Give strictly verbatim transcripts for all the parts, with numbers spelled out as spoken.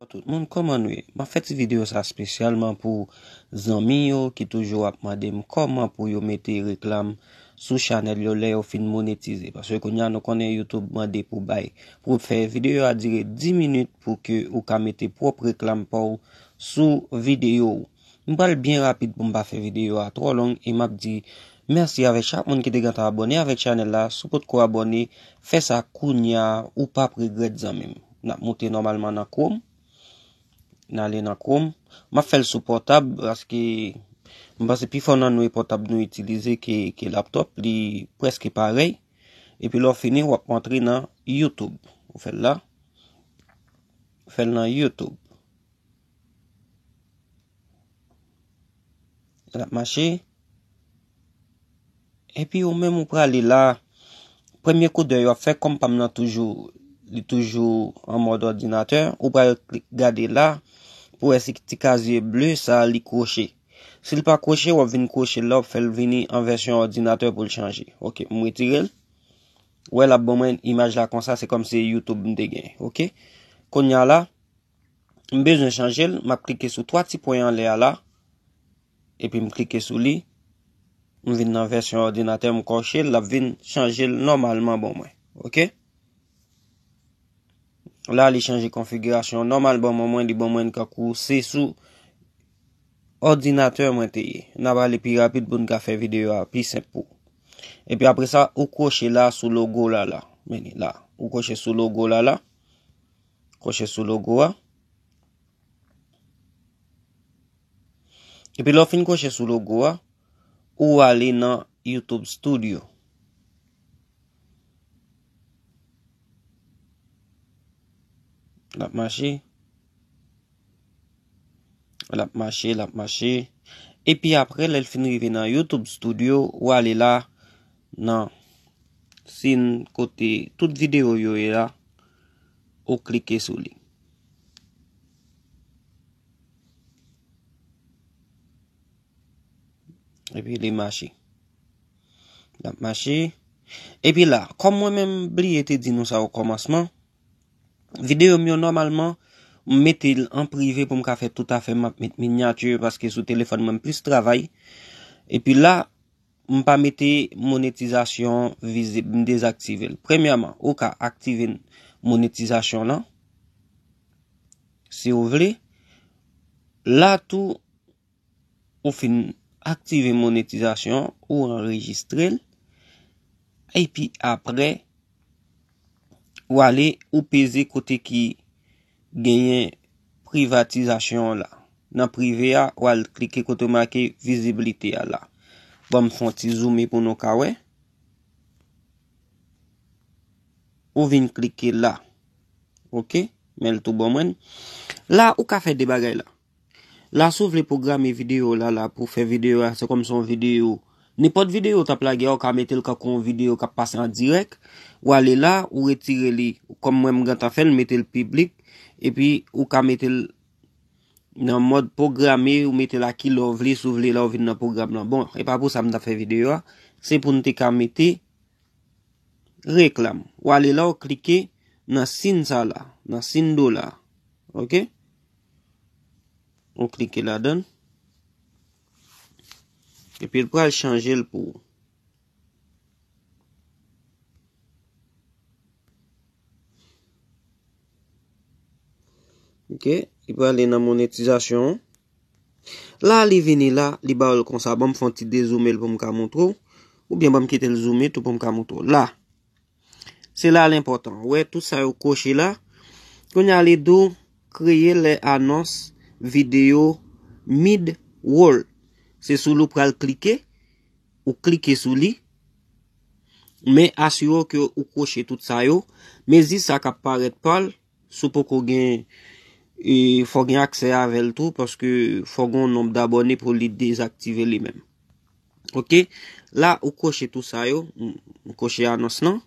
Tout moun, kòman nou ye? M ap fè ti videyo sa espesyalman pou zanmi yo ki toujou ap mande m kòman pou yo mete reklam sou chanèl yo lè yo fin monetize. Paske kounye a nou konnen YouTube mande pou bay, pou fè videyo a dire dis minit pou ke ou ka mete pwòp reklam pa w sou videyo w. M pral byen rapid pou m pa fè videyo a twò long e m ap di mèsi avèk chak moun ki te gentan abòne avèk chanèl la. Si w potko abòne, fè sa kounye a, ou p ap regrèt zanmi m. N ap moute nòmalman nan Chrome. N ale nan Chrome. M ap fè l sou pòtab paske m panse pifò nan nou e pòtab nou itilize ke, ke laptop, li prèske parèy. Epi lè w fini, w ap antre nan YouTube. Ou fè l la. Ou fè l nan YouTube. L ap mache. Epi ou menm ou prale la. Premye koudèy w ap fè, kòm pa m nan toujou, li toujou an mòd òdinatè, ou pral klik gade la pou wè si ti kazye ble sa li kwoche. Si l pa kwoche, w ap vin kwoche l la, w ap fè l vini an vèsyon òdinatè pou l chanje. Ok, m retire l. Ou wè l ap ban mwen imaj la konsa, se kòmsi YouTube m te gen. Ok. Kounye a la, m bezwen chanje l, m ap klike sou twa ti pwen anlè a la, epi m klike sou li. M vin nan vèsyon òdinatè, m kòche l, l ap vin chanje l nòmalman ban mwen. Ok? La, li chanje konfigirasyon nòmal ban mwen, li ban mwen kankou se sou òdinatè mwen te ye. N a prale pi rapid pou n ka fè videyo a pi senp pou ou. Epi apre sa, ou kwoche la sou logo la la. Men li la. Ou kwoche sou logo la la. Kwoche sou logo a. Epi lè w fin kwoche sou logo a, ou ale nan YouTube Studio. L ap mache. L ap mache, l ap mache. Epi apre, lè l fin rive nan YouTube Studio, ou ale la nan sin kote tout videyo yo ye la, ou klike sou li. Epi li mache. L ap mache. Epi la, kòm mwen menm bliye te di nou sa o kòmansman, videyo m yo nòmalman, m mete l an prive pou m ka fè tout afè m, m ap met minyati paske sou telefòn mwen m plis travay. Epi la, m pa mete monetizasyon vizib, m dezaktive l. Premyèman, ou ka aktive monetizasyon lan, si w vle. La tou, ou fin aktive monetizasyon, ou anrejistre l, epi apre, ou ale, ou peze kote ki genyen privatizasyon an la. Nan prive a, ou al klike kote make viziblite a la. Ban m fè yon ti zoume pou nou ka wè. Ou vin klike la. Ok? Men l tou ban mwen. La, ou ka fè de bagay la. La, si w vle pwograme videyo w la, la, pou fè videyo a, se kòmsi yon videyo. Nenpòt videyo w t ap lage a, ou ka mete l kankou yon videyo k ap pase an dirèk. Ou ale la, ou retire li. Kòm mwen, m gentan fè l, m mete l piblik. Epi, ou ka mete l nan mòd pwograme, ou mete l a kilè w vle, si w vle, lè w vin nan pwogram lan. Bon, e pa pou sa m t ap fè videyo a. Se pou n te ka mete reklam. Ou ale la, ou klike nan sin sa la, nan sin dola. Ok? Ou klike ladan l. Epi l pral chanje l pou ou. Ok, li prale nan monetizasyon an. La, li vini la, li ba w l konsa. Ban m fè yon ti dezoume l pou m ka montre w. Oubyen ban m kite l zoume tou pou m ka montre w. La, se la l enpòtan. Ou wè, tout sa yo kwoche la. Kounye a, li di w kreye lè anons videyo mid-roll. Se sou li w pral klike. Ou klike sou li. Men asire w ke ou kwoche tout sa yo. Mezi sa k ap parèt pa l, si w poko gen, e, fò gen aksè avè l tou, paske fò gen yon nonb dabòne pou li dezaktive li menm. Ok? La, ou kwoche tout sa yo. M, m kwoche anons lan.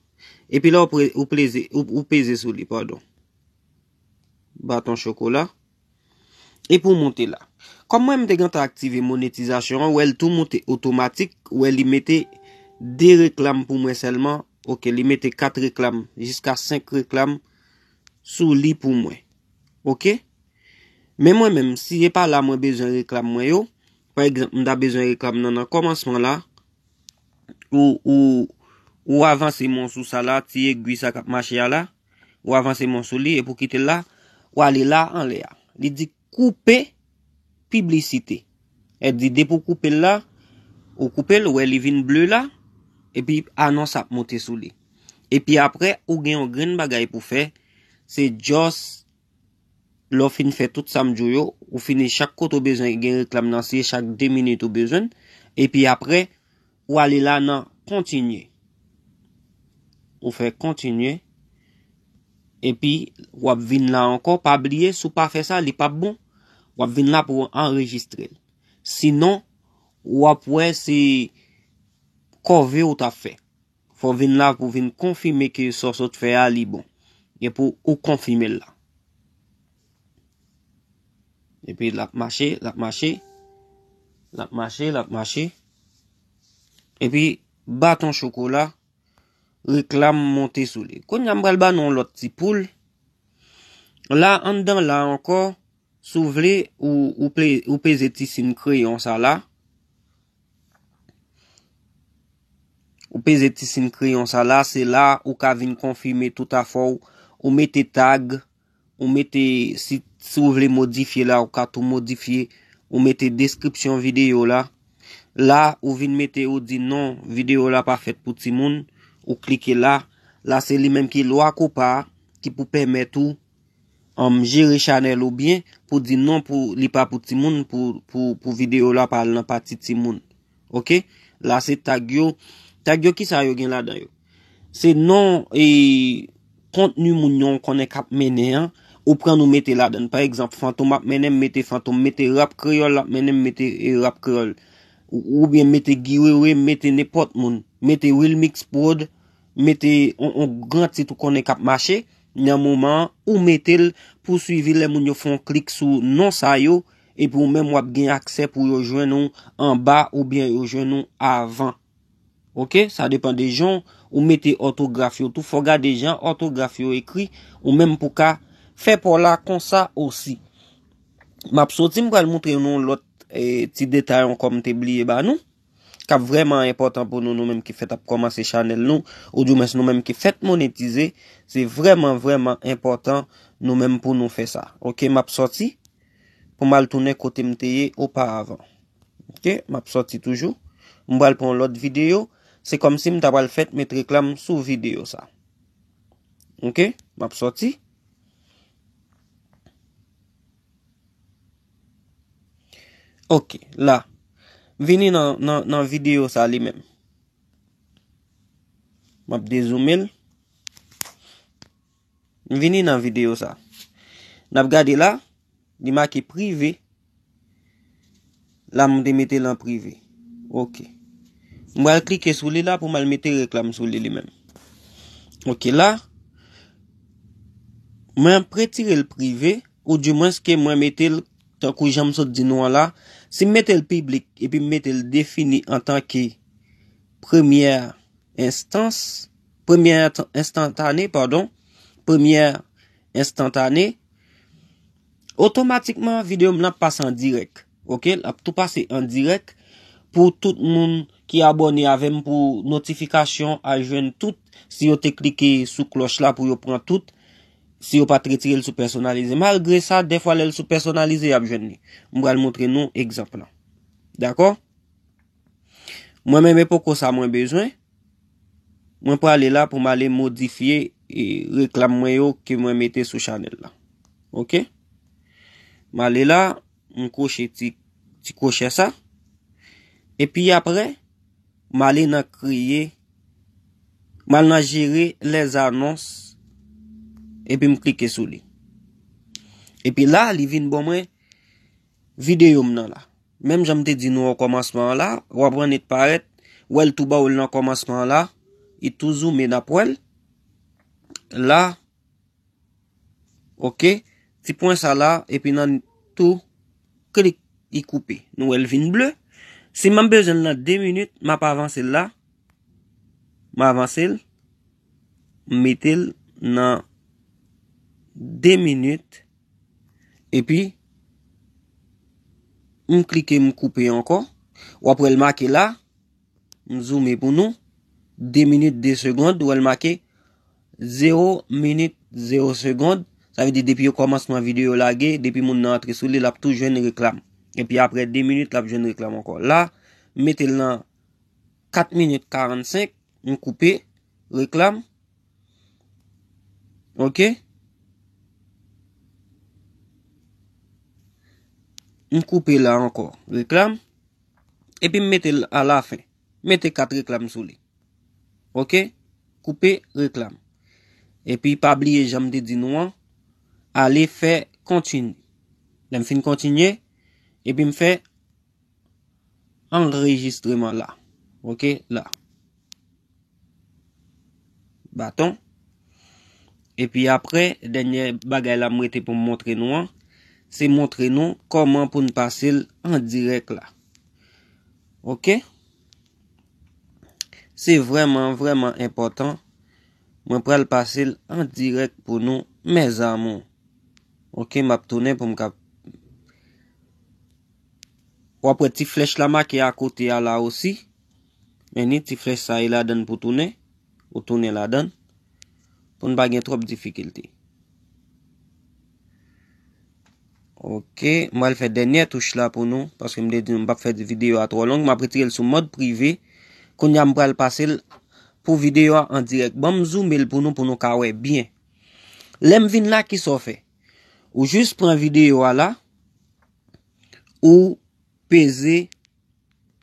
Epi la, ou pre-, ou pleze, ou, ou peze sou li, padon. Baton chokola. Epi w monte la. Kòm mwen, m te gentan aktive monetizasyon an, wè l tou monte otomatik, wè li mete de reklam pou mwen sèlman. Ok, li mete kat reklam, jiska senk reklam sou li pou mwen. Ok? Men mwen menm, si e pa la mwen bezwen reklam mwen yo, pa egzanp, m ta bezwen reklam nan nan kòmansman la, ou, ou, ou avanse mons ou sa la, ti egwi sa k ap mache a la, ou avanse mons ou li, epi w kite l la, ou ale la anlè a. Li di koupe piblisite. E di depi w koupe l la, ou koupe l, ou wè li vin ble la, epi anons ap monte sou li. Epi apre, ou gen yon grenn bagay pou fè, se just lè w fin fè tout sa m di w yo, ou fini chak kote w bezwen gen reklam nan, se chak de minit ou bezwen, epi apre, ou ale la nan kontinye. Ou fè kontinye, epi w ap vin la ankò, pa bliye, si w pa fè sa, li p ap bon. W ap vin la pou w anrejistre l. Sinon, w ap wè se kòve w t ap fè. Fò w vin la pou w vin konfime ke sa w sot fè a, li bon. Epi w konfime l la. Epi l ap mache, l ap mache, l ap mache, l ap mache. Epi baton chokola, reklam monte sou li. Kounye a m pral ba nou yon lòt ti poul. La, anndan la ankò, si w vle, ou, ou, pe, ou peze ti siy kreyon sa la. Ou peze ti siy kreyon sa la, se la ou ka vin konfime tout afè w. Ou mete tag, ou mete, si, si w vle modifye la, ou ka tou modifye. Ou mete deskripsyon videyo la. La, ou vin mete, ou di non, videyo la pa fèt pou timoun. Ou klike la. La, se li menm ki lwa kopa a, ki pou pèmèt ou um, jere chanèl ou byen pou di non pou li pa pou timoun, pou, pou, pou videyo la pa al nan pati timoun. Oke? La se tag yo. Tag yo, kisa yo gen ladan yo? Se non e kontni moun yo konnen k ap mennen an, ou pran ou mete ladan. Pa egzanp, Fantom ap mennen, m mete Fantom, mete Rap Kreyòl ap mennen, m mete e, Rap Kreyòl. Ou, oubyen mete Guy Wewe, m mete nenpòt moun. Mete Wilmix Prod, mete on, on gran tit ou konnen k ap mache, nan moman an, ou mete l pou swivi lè moun yo fè yon klik sou non sa yo, epi ou menm w ap gen aksè pou yo jwenn ou anba oubyen yo jwenn ou avan. Oke? Sa depann de jan ou mete òtograf yo tou. Fò w gade jan òtograf yo ekri, ou menm pou ka fè pa w la konsa osi. M ap soti, m pral montre nou lòt, eh, ti detay ankò m te bliye ba nou, k ap vrèman enpòtan pou nou, nou menm ki fèt ap kòmanse chanèl nou, oudimwens nou menm ki fèt monetize, se vrèman, vrèman enpòtan nou menm pou nou fè sa. Oke, m ap sòti pou m al tounen kote m te ye oparavan. Oke, m ap sòti toujou. M pral pran yon lòt videyo. Se kòmsi m ta pral fèt met reklam sou videyo sa. Oke, m ap sòti. Oke, la. M vini nan, nan, nan videyo sa li menm. M ap dezoume l. M vini nan videyo sa. N ap gade la, li make prive. La, m te mete l an prive. Oke. M pral klike sou li la pou m al mete reklam sou li, li menm. Oke, la, mwen ap retire l prive, oudimwens ke mwen mete l, tankou jan m sot di nou an la, si m mete l piblik epi m mete l defini antanke premyè enstans, premyè ent-, enstantane, padon, premyè enstantane, otomatikman videyo m nan ap pase an dirèk. Oke, l ap tou pase an dirèk pou tout moun ki abòne avè m pou notifikasyon a jwenn tout, si yo te klike sou klòch la pou yo pran tout, si yo pa t retire l sou pèsonalize. Malgre sa, dèfwa lè l sou pèsonalize, y ap jwenn li. M pral montre nou egzanp lan. Dakò? Mwen menm e poko sa mwen bezwen. Mwen prale la pou m ale modifye, e, reklam mwen yo ke mwen mete sou chanèl la. Oke? M ale la, m kwoche ti, ti kwochè sa. Epi apre, m ale nan kreye, m al nan jere les annonces, epi m klike sou li. Epi la, li vin ban mwen videyo m nan la. Menm jan m te di nou o kòmansman an la, w ap wè nèt parèt, w wè l tou ba w l nan kòmansman an la, li tou zoume n ap wè l. La, oke, ti pwen sa la, epi nan tou, klik, li koupe. Nou wè l vin ble. Si m bezwen l nan de minit, m ap avanse l la. M avanse l, m mete l nan de minit, epi M klike, m koupe ankò. W ap wè l make la. M zoome pou nou. De minit, de segond. Ou wè l make zewo minit, zewo segond. Sa vle di depi okòmansman videyo lage, depi moun nan antre sou li, l ap tou jwenn reklam. Epi apre de minit, l ap jwenn reklam ankò. La, m mete l nan kat minit karannsenk, m koupe reklam. Ok? M koupe la ankò. Reklam. Epi m mete l alafen. Mete kat reklam sou li. Ok? Koupe reklam. Epi pa bliye jan m te di nou an. Ale fè kontinye. Lè m fin kontinye, epi m fè anrejistreman la. Ok? La. Baton. Epi apre, dènye bagay la m rete pou m montre nou an, se montre nou kòman pou n pase l an dirèk la. Ok? Se vrèman, vrèman enpòtan. Mwen pral pase l an dirèk pou nou, mes amours. Ok, m ap tounen pou m kap. W ap wè ti flèch la make akote a la osi. Men ni ti flèch sa e ladann pou tounen. Ou tounen ladann. Pou n pa gen twòp difikilte. Ok, m pral fè dènyè touch la pou nou, paske m te di nou m p ap fè videyo a twò long, m ap retire l sou mòd prive. Kounye a m pral pase l pou videyo a an dirèk. Ban m zoome l pou nou, pou nou ka wè byen. Lè m vin la, kisa w fè? Ou jis pran videyo a la, ou peze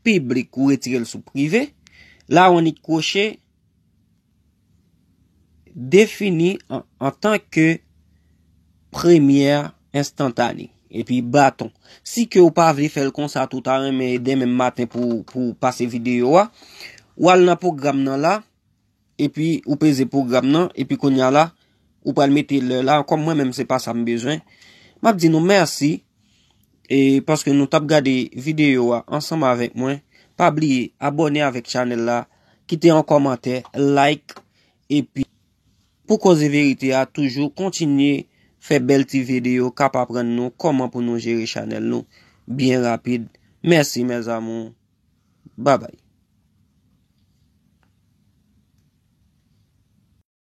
piblik, ou retire l sou prive. La, ou annik kwoche defini an, antanke premyè enstantane. Epi baton. Si ke ou pa vle fè l konsa, tou ta renmen demen maten pou, pou pase videyo a, ou al nan pwogram nan la, epi ou peze pwogram nan, epi kounye a la, ou pral mete lè la. Kòm mwen menm, se pa sa m bezwen. M ap di nou mèsi, e paske nou t ap gade videyo a ansanm avèk mwen. Pa bliye abòne avèk chanèl la, kite yon kòmantè, like, epi pou Koze Verite a, toujou kontinye fè bèl ti videyo k ap aprann nou kòman pou nou jere chanèl nou byen rapid. Mèsi, mes amours. Babay.